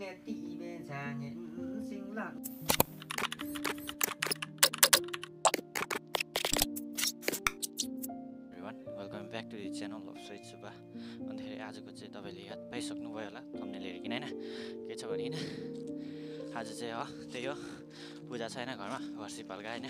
Everyone, welcome back to the channel of Sweet Suba. अन्तखेरि आजको चाहिँ तपाईँले याद पाइसक्नुभयो होला थम्बनेल हेरिकन हैन के छ भने हैन आज चाहिँ त्यही हो पूजा छ हैन घरमा वर्षी पल्का हैन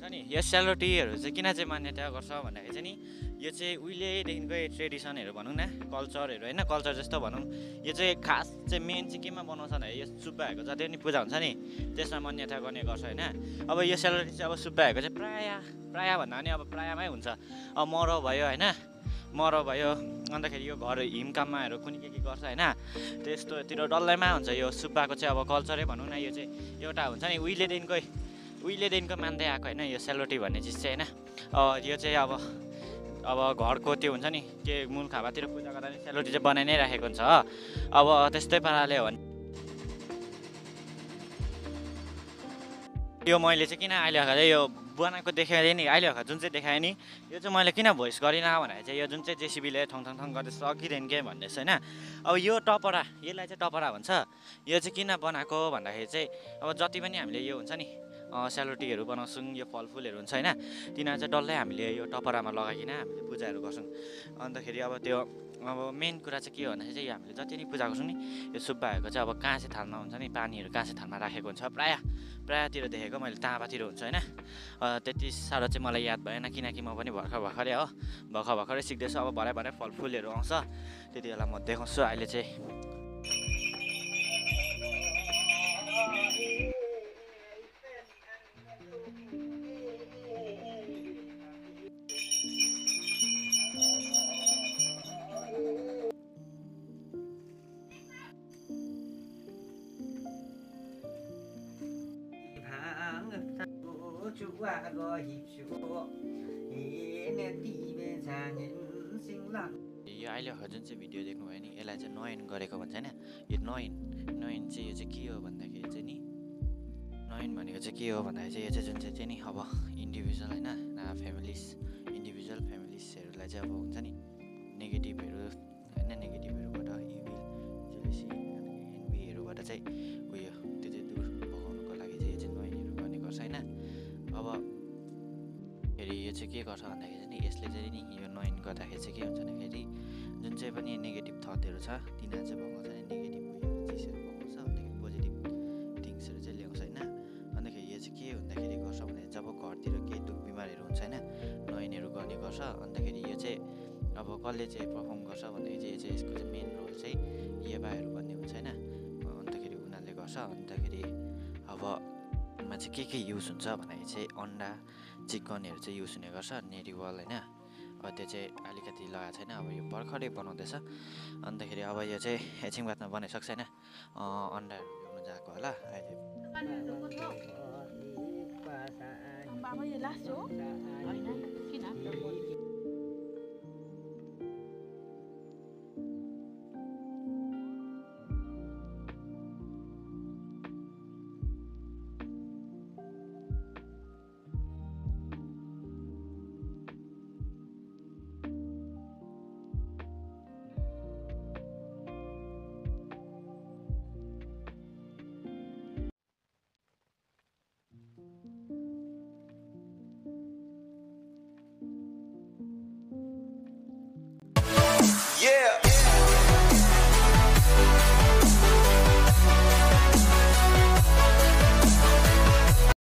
हुन्छ नि यो सेलरोटीहरू चाहिँ किन चाहिँ मान्यता गर्छ भन्दाखेरि चाहिँ नि यो चाहिँ उहिलेदेखिकै ट्रेडिसनहरू भनौँ न कल्चरहरू हैन कल्चर जस्तो भनौँ यो चाहिँ खास चाहिँ मेन चाहिँ केमा बनाउँछ भने यो सुब्बाहरूको जति पनि पूजा हुन्छ नि त्यसमा मान्यता गर्ने गर्छ हैन अब यो सेलरोटी चाहिँ अब सुब्बाहरूको चाहिँ प्राय भन्दा पनि अब प्रायमै हुन्छ अब मरौ भयो हैन मरौ भयो अन्तखेरि यो घर हिमकाममाहरू कुनै के गर्छ हैन त्यस्तोतिर डल्लैमा हुन्छ यो सुब्बाको चाहिँ अब कल्चरै भनौँ न यो चाहिँ एउटा हुन्छ नि उहिलेदेखिको मान्दै आएको हैन यो सेलरोटी भन्ने चिज चाहिँ हैन यो चाहिँ अब घरको त्यो हुन्छ नि के मूल खाबातिर पूजा गर्दा नि सेलरोटी चाहिँ बनाइ नै राखेको हुन्छ अब त्यस्तै पाराले हो भने यो मैले चाहिँ किन अहिले चाहिँ यो बनाएको देखाएँ नि अहिले जुन चाहिँ देखाएँ नि यो चाहिँ मैले किन भोइस गरिनँ भन्दाखेरि चाहिँ यो जुन चाहिँ जेसिबीले थङ गर्दै सकिँदैन के भन्दैछ हैन अब यो टपरा यसलाई चाहिँ टपरा भन्छ यो चाहिँ किन बनाएको भन्दाखेरि चाहिँ अब जति पनि हामीले यो हुन्छ नि सेलरोटीहरू बनाउँछौँ यो फलफुलहरू हुन्छ हैन तिनीहरू चाहिँ डल्लै हामीले यो टपरामा लगाइकन हामीले पूजाहरू गर्छौँ अन्तखेरि अब त्यो अब मेन कुरा चाहिँ के हो भन्दाखेरि चाहिँ हामीले जति नै पूजा गर्छौँ नि यो सुब्बाहरूको चाहिँ अब काँसे थालमा हुन्छ नि पानीहरू काँसे थालमा राखेको हुन्छ प्रायतिर देखेको मैले ताँबातिर हुन्छ हैन त्यति साह्रो चाहिँ मलाई याद भएन किनकि म पनि भर्खरै सिक्दैछु अब भरे फलफुलहरू आउँछ त्यति बेला म देखाउँछु अहिले चाहिँ यो अहिले जुन चाहिँ भिडियो देख्नुभयो नि यसलाई चाहिँ नयन गरेको भन्छ हैन यो नयन चाहिँ यो चाहिँ के हो भन्दाखेरि चाहिँ नि नयन भनेको चाहिँ के हो भन्दाखेरि चाहिँ यो चाहिँ जुन चाहिँ नि अब इन्डिभिजुअल हैन इन्डिभिजुअल फ्यामिलिजहरूलाई चाहिँ अब हुन्छ नि नेगेटिभहरू हैन नेगेटिभहरूबाट इभिल जेलेसी एनबीहरूबाट चाहिँ उयो त्यो चाहिँ दूर भगाउनुको लागि चाहिँ यो चाहिँ नयनहरू गर्ने गर्छ हैन अब फेरि यो चाहिँ के गर्छ भन्दाखेरि चाहिँ नि यसले चाहिँ नि यो नयन गर्दाखेरि चाहिँ के हुन्छ भन्दाखेरि जुन चाहिँ पनि नेगेटिभ थटहरू छ तिनीहरू चाहिँ भगाउँछ नि नेगेटिभ चिजहरू भगाउँछ अन्तखेरि पोजिटिभ थिङ्सहरू चाहिँ ल्याउँछ हैन अन्तखेरि यो चाहिँ के भन्दाखेरि गर्छ भने जब घरतिर केही दुःख बिमारहरू हुन्छ हैन नयनहरू गर्ने गर्छ अन्तखेरि यो चाहिँ अब कसले चाहिँ पर्फर्म गर्छ भन्दाखेरि चाहिँ यसको चाहिँ मेन रोल चाहिँ येबाहरू भन्ने हुन्छ हैन अन्तखेरि उनीहरूले गर्छ अन्तखेरि अब मा चाहिँ के युज हुन्छ भन्दाखेरि चाहिँ अन्डा चिकनहरू चाहिँ युज हुने गर्छ नेरिवल हैन अब त्यो चाहिँ अलिकति लगाएको छैन अब यो भर्खरै बनाउँदैछ अन्तखेरि अब यो चाहिँ एकछिन बादमा बनाइसक्छ हैन अन्डाहरू ल्याउनु जाएको होला अहिले बाबा यो लास्ट हो हैन किन